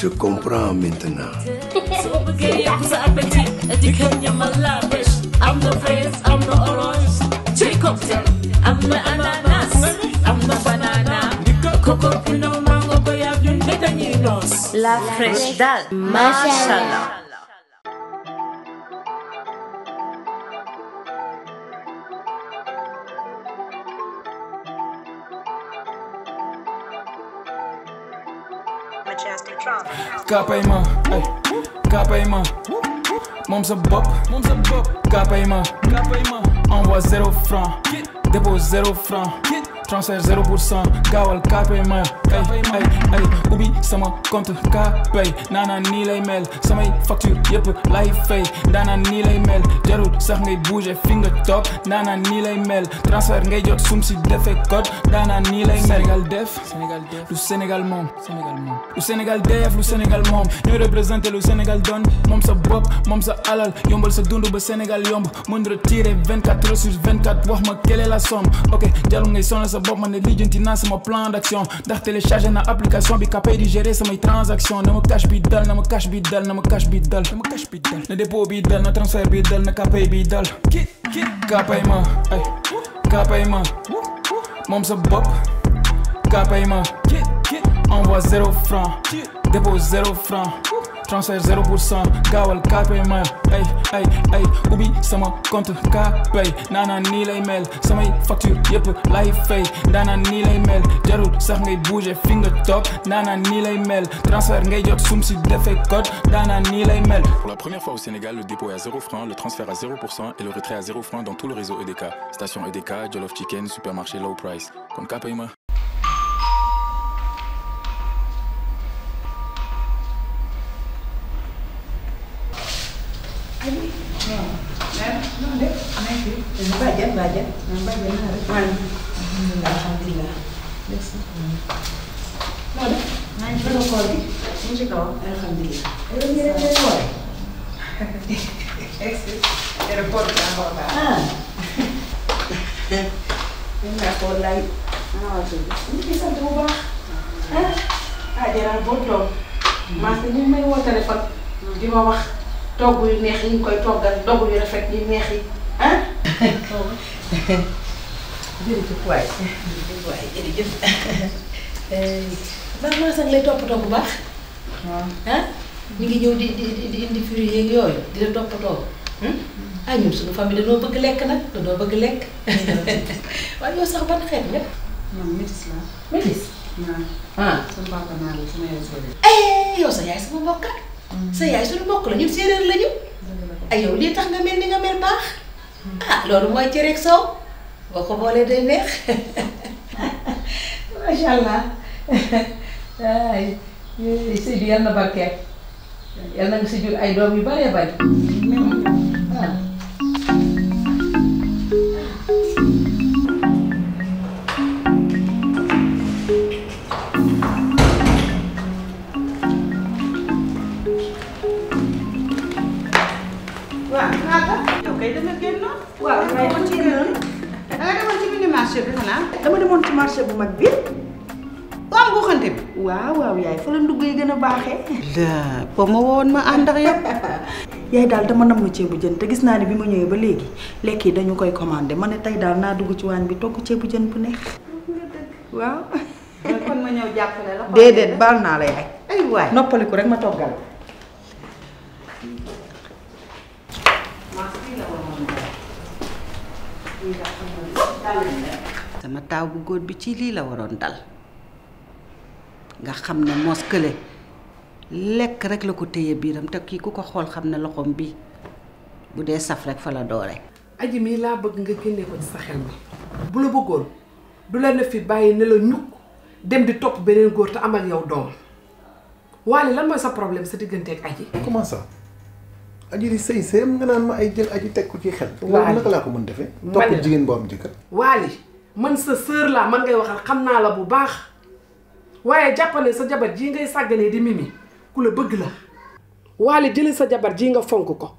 Je comprends maintenant. I'm the fraise, I'm the orange. Cherry cocktail. I'm the ananas. I'm the banana. Coco, pino, mango, goyave, you need a new nose. La fraîche dalle. Mashallah. Kapayma, ay, kapayma. Moom sa bopp, kapayma. Envoie 0 francs, dépose 0 francs, transfert 0%. Gaawal kapayma, ay, ubbi sama compte kapay. Nana nii lay mel, samay facture yëpp lay fay. Nana nii lay mel, jarul sax ngay bouger fi nga toog. Nana nii lay mel, transfert ngay jot sum si defee code. Nana nii lay mel. Lu Sénégal moom, lu Sénégal def, lu Sénégal moom. Ñooy représenté lu Sénégal doon. Moom sa bopp, moom sa alal, yombal sa dund ba Sénégal yomb. Mën retirer 24 heures sur 24, wax ma quelle est la somme. Ok, jarul ngay sonal sa bopp, man ne lijjanti naa sama plan d'action. Ndax téléchargé na application bi kapay di gérer samay transaction. Na ma cash bi dal, na ma cash bi dal, na ma cash bi dal, na ma cash bi dal. Na dépôt bi dal, na transfert bi dal, na kapay bi dal. Kapay ma, ay, kapay ma. Moom sa bopp, kapay ma. Envoie 0 francs, dépose 0 francs, transfert 0%. Gaawal kapay ma, ay, ubbi sama compte kapay. Nana nii lay mel, samay facture yëpp lay fay. Nana nii lay mel, jarul sax ngay bouger fi nga toog. Nana nii lay mel, transfert ngay jot sum si defee code. Nana nii lay mel. Pour la première fois au Sénégal, le dépôt est à 0 francs, le transfert à 0% et le retrait à 0 francs dans tout le réseau EDK. Station EDK, Jollof Chicken, supermarché low price. Kon kapay ma. Alhamdulillah. Merci. Moo def. maa ngi bëgg a koor gi. mu ci kaw. Alhamdulillah. yow ñu def koor. Aéroport bi encore baax. Dañ laa ko lay. ñu ngi sant bu baax. Jara boo toog. maa ngi may woo téléphone. di ma wax togg yu neex yi ñu koy toggal dogg yu rafet yu neex yi. jërëjëf waay. jërëjëf. maa sax lay toppatoo bu baax. waaw. ñu ngi ñëw di indi fruits yeeg yooyu di la toppatoo. Ñun suñu famille dañoo bëgg lekk nag dañoo bëgg lekk. waaye yow sax ban xeet nga. man métis la. métis. waaw. sama papa naar la sama yaay séeréer. yow sa yaay sama mbokk sa yaay suñu mbokk la ñun séeréer la ñu. ay yow lii tax nga mel ni nga mel baax. loolu mooy cere ak soow. boo ko boolee day neex. macha allah. ay Seydou yal na barkeel. yal na nga si jur ay doom yu baree bari. dama demoon ci marché bu mag bi. waaw bu xante bi. waaw yaay fa la ndugg yi gën a baaxee. la ba ma woon ma ànd ak yow. yaay daal dama nam ma ceebu jën te gis naa ne bi ma ñëwee ba léegi lekk yi dañu koy commandé ma ne tey daal naa dugg ci waañ bi togg ceebu jën bu neex. waaw. kon ma ñëw jàppale la. déedéet baal naa la yaay. ay waay noppaliku rek ma toggal. sama taaw bu góor bi ci lii la waroon dal nga xam ne mos kële lekk rek la ko téye biiram te kii ku ko xool xam ne loxoom bi bu dee saf rek fa la doore. aji mii laa bëgg nga génnee ko ci sa xel mi bu la bëggoon du la ne fi bàyyi ne la ñukk dem di topp beneen góor te am ak yow doom Wally lan mooy sa problème sa diggante ak aji. comment ça aji di sëy sëyam nga naan ma ay jël aji teg ko ci xel. Wally naka laa ko mën defee. topp jigéen boo am jëkkër. Wally man sa sœur laa man ngay waxal xam naa la bu baax waaye jàppale sa jabar jii ngay sàgganee di mimi ku la bëgg la. Wally jëlee sa jabar jii nga fonk ko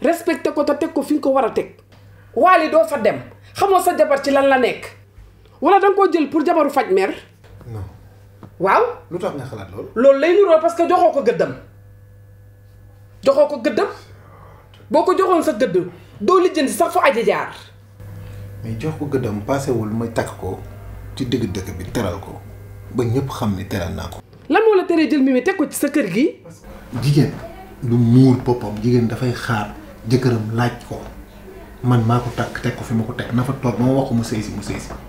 respecté ko te teg ko fi nga ko war a teg. Wally doo fa dem xamoo sa jabar ci lan la nekk wala danga koo jël pour jabaru faj mer. non waaw. lu tax nga xalaat loolu. loolu lay nuroo parce que joxoo ko gëddam boo ko joxoon sa gëdd doo lijjanti sax fu aji jaar. mais jox ko gëddam paasewul ma takk ko ci dëgg dëkk bi teral ko ba ñëpp xam ne teral naa ko. lan moo la teree jël Mimi teg ko ci sa kër gi. jigéen lu muur boppam jigéen dafay xaar jëkkëram laaj ko man maa ko takk teg ko fi ma ko teg na fa toog ba ma wax ko mu sëy si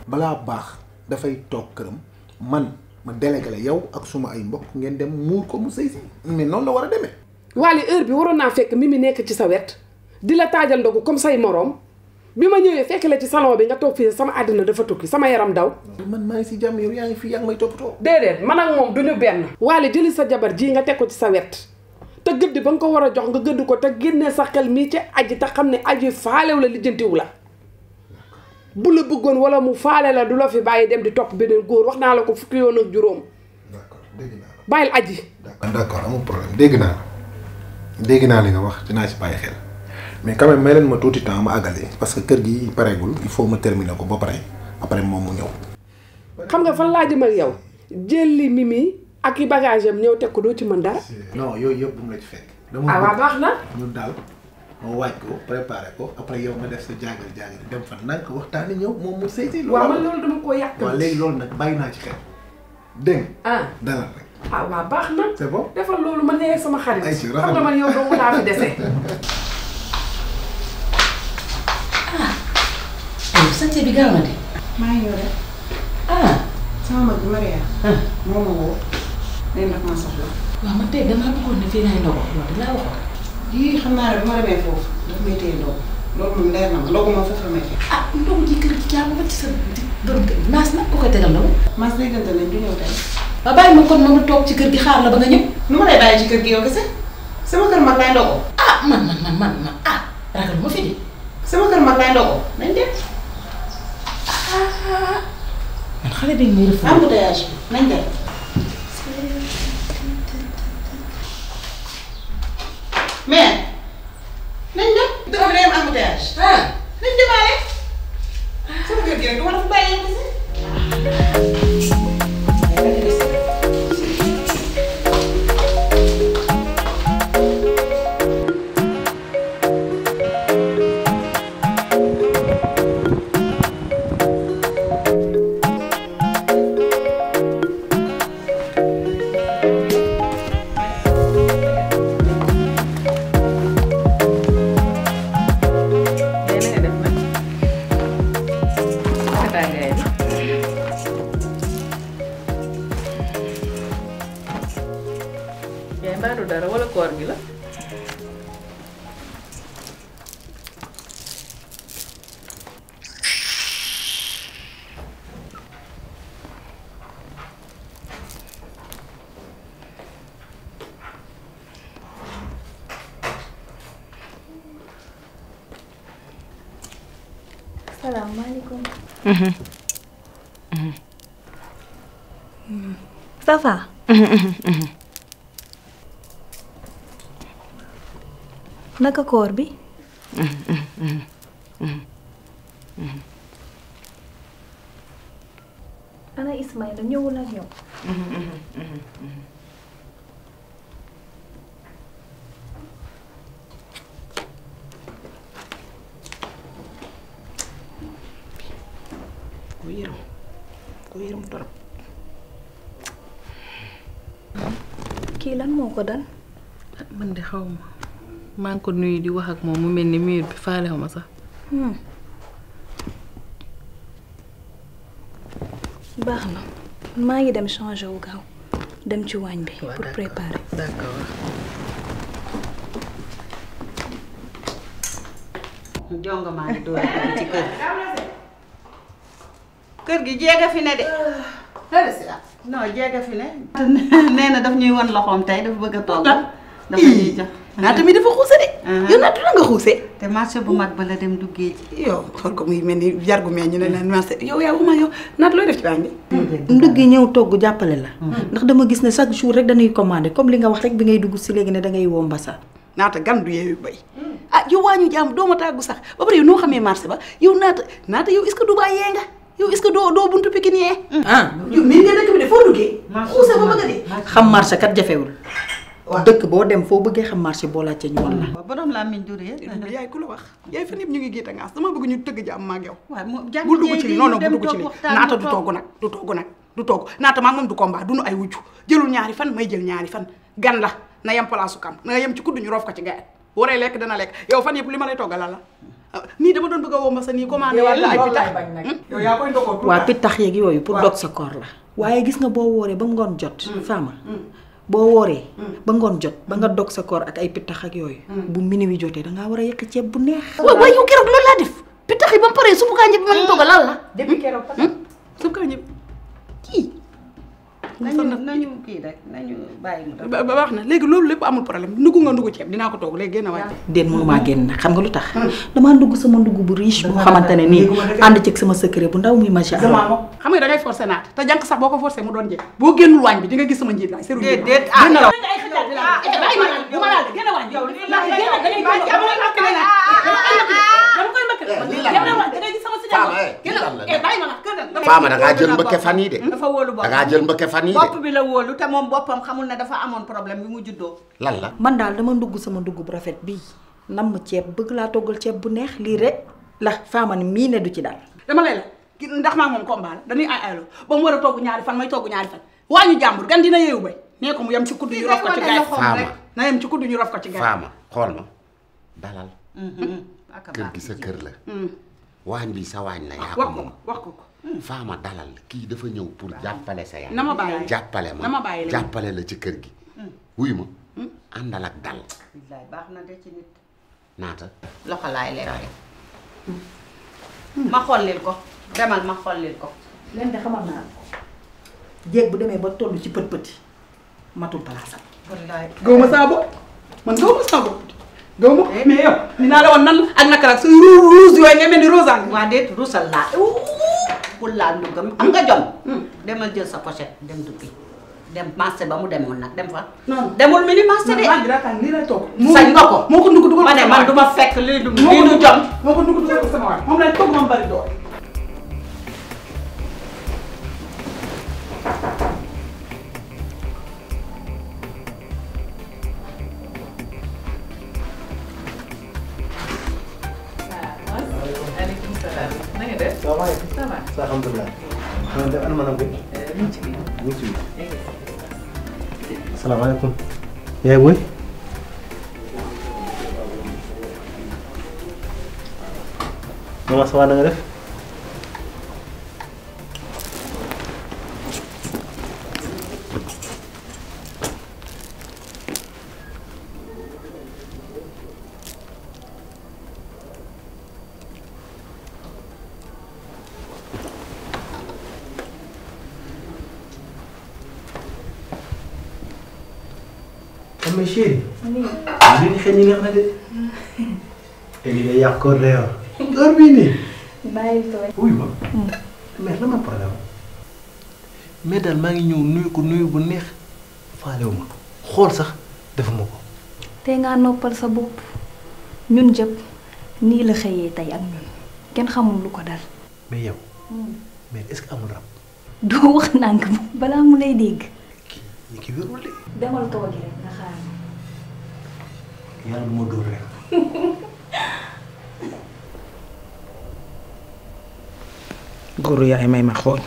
balaa baax dafay toog këram man ma délégué la yow ak suma ay mbokk ngeen dem muur ko mu sëy si mais noonu la war a demee. Wally heure bi waroon naa fekk Mimi nekk ci sa wet di la taajal ndogu comme say moroom bi ma ñëwee fekk la ci salon bi nga toog fii sama àddina dafa tukki sama yaram daw. man maa ngi si jàmm yow yaa ngi fii yaa ngi may toppatoo. déedéet man ak moom duñu benn. Wally jëli sa jabar ji nga teg ko ci sa wet te gëdd ba nga ko war a jox nga gëdd ko te génnee sa xel mii ci aji te xam ne aji faalew la lijjantiwu la bu la bëggoon wala mu faale la du la fi bàyyi dem di topp beneen góor wax naa la ko fukki yoon ak juróom. d'accord dégg naa la. bàyyil aji. d'accord amul problème dégg naa li nga wax dinaa ci bàyyi xel mais quand même may leen ma tuuti temps ma àggale parce que kër gi pareegul il faut ma terminer ko ba pare après moom mu ñëw. xam nga fan laa jëm ak yow jëli Mimi ak i bagage am ñëw teg ko doo ci mën dara. non yooyu yëpp bu mu la ci fekk. waaw baax na. ñun daal ma waaj ko préparé ko après yow nga def sa jaagar dem fa nang ko waxtaanee ñëw moom mu sëy si. waaw man loolu dama koo yàq. waaw léegi loolu nag bàyyi naa ci xel dégg nga. dalal rek. waaw baax na. c'est bon defal loolu man nee sama xarit. ay ci xam nga man yow dong laa fi dese. sante bi gaaw na de. maa ngi ñëw rek. sama mag bi Maria. moo ma woo. nee na ma soxla. waaw man tey damaa bëggoon ne fii laay ndogo loolu dinaa waxoon. yii xam naa ne bu ma demee foofu daf may téye ndogu loolu moom leer na ma ndogu moom foofu la may fekk. ndogu ci kër gi jàmm ba ci sa borom kër maas nag ko koy tegal ndogu. maas déggante nañ du ñëw tey. waaw bàyyi ma kon ma toog ci kër gi xaar la ba nga ñëw. nu ma lay bàyyi ci kër gi yow kese sama kër mag laay ndogo. man ragal ma fi de. sama kër mag laay ndogo nañ dem. man xale bi muy rëbb. embouteillage bi nañ dem. mais nañ dem. dëgg bi day am embouteillage. nañ demaale. sama kër gi rek du ma dafa bàyyi yow kese. dara wala koor gi la. Assalamualaikum. Safa. Naka koor bi? Ana Ismaïla ñëwul ak yow. ko yërëm torop. Kii lan moo ko dal? Man de xaw ma maa ngi ko nuyu di wax ak moom mu mel ni mur bi faalewu ma sax. baax na maa ngi dem changer wu gaaw dem ci waañ bi pour préparer. D'accord. jonga maa ngi door a ci kër gi jeega fi ne de. non jeega fi ne. nee na daf ñuy wan loxoom tey dafa bëgg a toog. dafa ñuy jox. naata mi dafa xuuse de. yow naata la nga xuuse. te marché bu mag ba la dem duggee ji. yow xool ko muy mel ni jargu mee ñu ne leen marché yow yaa waxuma yow naata looy def ci baañ bi. ndugg ñëw togg jàppale la. ndax dama gis ne chaque jour rek dañuy commandé comme li nga wax rek bi ngay dugg si léegi ne dangay woo mbasa. naata gan du yeewu bay yow waa ñu jàmm doo ma tàggu sax ba pare yow noo xamee marché ba yow naata yow est-ce que du baa yee nga yow est-ce que doo buntu Pikine yee. yow mii nga dëkk bi de foo duggee. xuusa ba bëgg a dee. xam marché kat jafewul. dëkk boo dem foo bëggee xam marché boo laajte ñu woon la. waaw borom laa miñ duree. yaay ku la wax yaay fan yëpp ñu ngi géeta ngaas dama bëgg ñu tëgg jàmm ma ak yow. waaw moom jàmm bul dugg ci li non bu dugg ci li naata du togg nag du togg naata maa moom du combat du nu ay wujju jëlul ñaari fan may jël ñaari fan gan la na yem place su kam na yem ci kuddu ñu roof ko ci gaay waree lekk dana lekk yow fan yëpp li ma lay toggal la nii dama doon bëgg a woo ma sa nii commandé wala ay pitax yow yaa koy ndogoo waa pitax yeeg yooyu pour dog sa koor la waaye gis nga boo wooree ba ngoon jot faama boo wooree ba ngoon jot ba nga dog sa koor ak ay pitax ak yooyu bu minuit jotee dangaa war a yekk ceeb bu neex waaye yow keroog loolu laa def pitax yi ba mu paree suppu kànja bi ma leen toggal lan la depuis keroog suppu kànja kii nañu kii rek nañu bàyyi mu ba wax na léegi loolu lépp amul problème ndugg nga ndugg ceeb dinaa ko togg léegi génn waay déet mënumaa génn nag xam nga lu tax damaa ndugg sama ndugg bu riche boo xamante ne nii ànd ci sama secret bu ndaw muy macha allah xam nga da ngay forcer naat te jànk sax boo ko forcer mu doon jeex boo génnul waañ bi di nga gis sama njiit laay seru déet Faama da ngaa jël mbëkke fan yi de. dafa wóolu boppam da ngaa jël mbëkke fan yi de. bopp bi la wóolu te moom boppam xamul ne dafa amoon problème bi mu juddoo. lan la. man daal dama ndugg sama ndugg bu rafet bii nam ceeb bëgg laa toggal ceeb bu neex lii rek la Faama ni mii ne du ci daal. dama lay la ndax maa moom combat la dañuy ay aylo ba mu war a togg ñaari fan may togg ñaari fan waa ñu jàmbur gan dina yeewu bay nee ko mu yem ci kuddu ñu rof ko ci gaay Faama na yem ci kuddu ñu rof ko ci gaay Faama xool ma dalal. kër gi sa kër la. waañ bi sa waañ la yaa ko moom wax ko Faama dalal kii dafa ñëw pour jàppale sa yaay. na ma bàyyi jàppale ma jàppale la ci kër gi. wuyu ma àndal ak dal. billaay baax na de ci nit. naata. loxo laay lekk. ma xollil ko demal ma xollil ko. leen de xamal naa ko jéeg bu demee ba toll ci pët pëti matul palaasam. wallaay gaw ma saa bopp man gaw ma saa bopp gaw ma mais yow dinaa la woon nan ak naka la su rouge yooyu nga mel ni rosane. waa déet rusal laa bul laa ndugam am nga jom. demal jël sa pochette dem duggi dem marché ba mu demoon nag dem fa. demul mini marché de. lii lay toog. sañ nga ko moo ko ndugg dugal ma ne man du ma fekk lii du jom. moo ko ndugg dugal ko sama waay moom lay toog moom bari doole. Ça va. Alhamdulillah. Ana manam bi. Mu ci biir. Assalamualaikum. Yaay boy. Mama ça va na nga def? Mais chérie. Oui. Lii xëy na neex na de. te lii day yàq koor de yow. heure bii nii. bàyyi tooy. wuy ma. mais lan ma problème mais daal maa ngi ñëw nuyu ko nuyu bu neex faalewu ma xool sax defuma ko. tey ngaa noppal sa bopp ñun jëpp nii la xëyee tey ak ñun kenn xamul lu ko dal. mais yow. mais est-ce que amul rab. doo wax nànk balaa mu lay dégg. ki wérul de. demal toogi rek nga xaar. yàlla du ma dóor rek. góoru yaay may ma xool.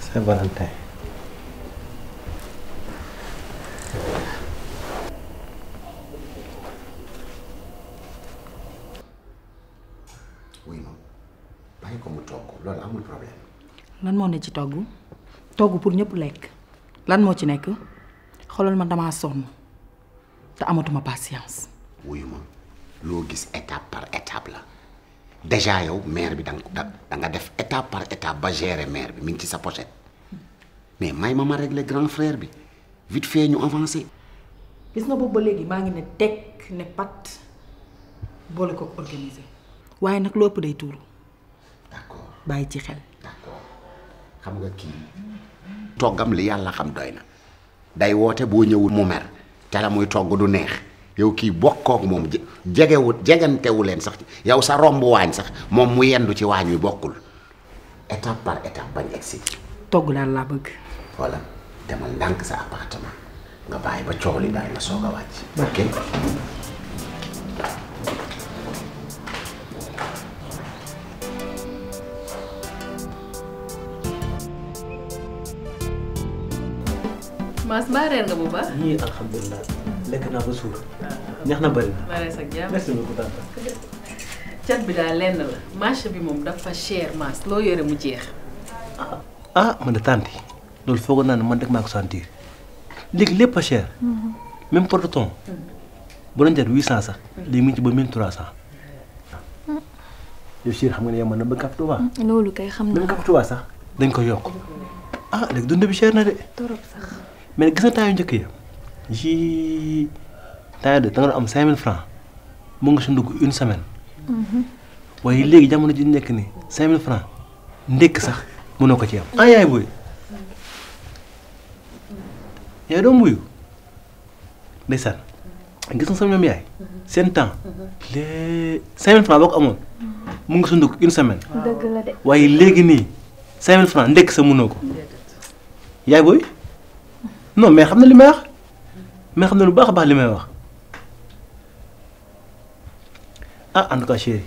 Saint-Valentin. wuy ma bàyyi ko mu togg loolu amul problème. lan moo ne ci togg togg pour ñëpp lekk lan moo ci nekk xoolal ma damaa sonn te amatuma patience. wuyu ma loo gis étape par étape la déjà yow mère bi da nga def étape par étape ba gérer mère bi mi ngi ci sa pochette mais may ma régler grand frère bi vite fait ñu avancer. gis nga boobu ba léegi maa ngi ne tekk ne pat boole ko organiser waaye nag lu ëpp day tuuru. d'accord bàyyi ci xel. d'accord xam nga kii toggam li yàlla xam doy na day woote boo ñëwul mu mer te la muy togg du neex yow kii bokkook moom jegantewu leen sax yow sa romb waañ sax moom mu yendu ci waañ wi bokkul étape par étape bañ egsi. togg daal laa bëgg. voilà demal ndànk sa appartement nga bàyyi ba coow li daay nga soog a wàcc. ok. Mass mbaa reer nga bu baax. yii alhamdulilah lekk naa ba suur. neex na bëri na. maa rees ak jàmm. merci beaucoup tante. cat bi daal lenn la marché bi moom dafa cher Mass loo yore mu jeex. ah man de tante loolu foogoon naa ne man rek maa ko sentir léegi lépp a cher. même porte-ton bu doon jar 800 sax léegi mu ngi ci ba 1300. yow Chir xam nga ne yow mën na ba Cap Touba. loolu kay xam naa même Cap Touba sax dañ ko yokk ah léegi dund bi cher na de. torop sax. mais gis nga temps yu njëkk ya ji temps de da nga doon am 5000 francs mu nga si ndugg une semaine. waaye léegi jamono ji nekk nii 5000 francs ndékk sax mënoo ko ci am. ah yaay booy yaay doom buyu ndeysaan gis nga sama ñoom yaay seen temps les 5000 francs boo ko amoon mu nga si ndugg une semaine. dëgg la de. waaye léegi nii 5000 francs ndékk sa mënoo ko yaay booy. non mais xam na li may wax mais xam na lu baax a baax li may wax ah en tout cas chérie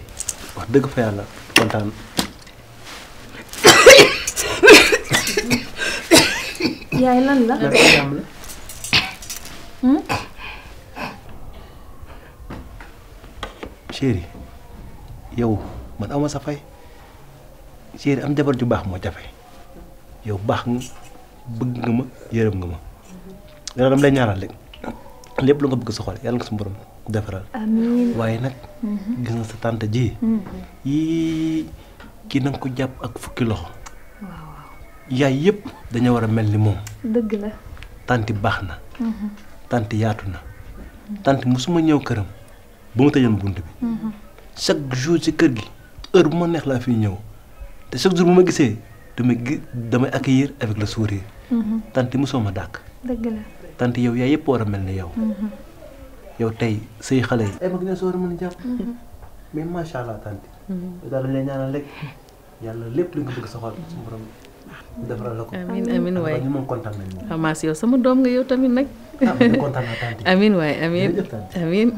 wax dëgg fa yàlla kontaan. yaay lan la. chérie yow man ama sa fay chérie am jabar ju baax moo jafe yow baax nga bëgg nga ma yërëm nga ma. yàlla dama lay ñaanal lépp lu nga bëgg sa xol yàlla nga sa borom defaral. amiin waaye nag. gis nga sa tante ji. yii kii na nga ko jàpp ak fukki loxo. yaay yëpp dañoo war a mel ni moom. dëgg la. tante baax na. tante yaatu na. tante musuma ñëw këram ba ma tëjoon bunt bi. chaque jour ci kër gi heure bu ma neex laa fiy ñëw te chaque jour bu ma gisee damay accueillir avec le sourire. tante mosoo ma dàkk. dëgg la. tante yow yaay yëpp war a mel ni yow. yow tey say xale yi. ay mag ne soo war a mën a jàpp. mais macha allah tante. yow daal dañ lay ñaanal rek yàlla lépp li nga bëgg sa xol su borom defaral la ko. amiin amiin waay ñu moom kontaan nañ moom. Mass yow sama doom nga yow tamit nag. ah kontaan naa tante. amiin waay amiin amiin.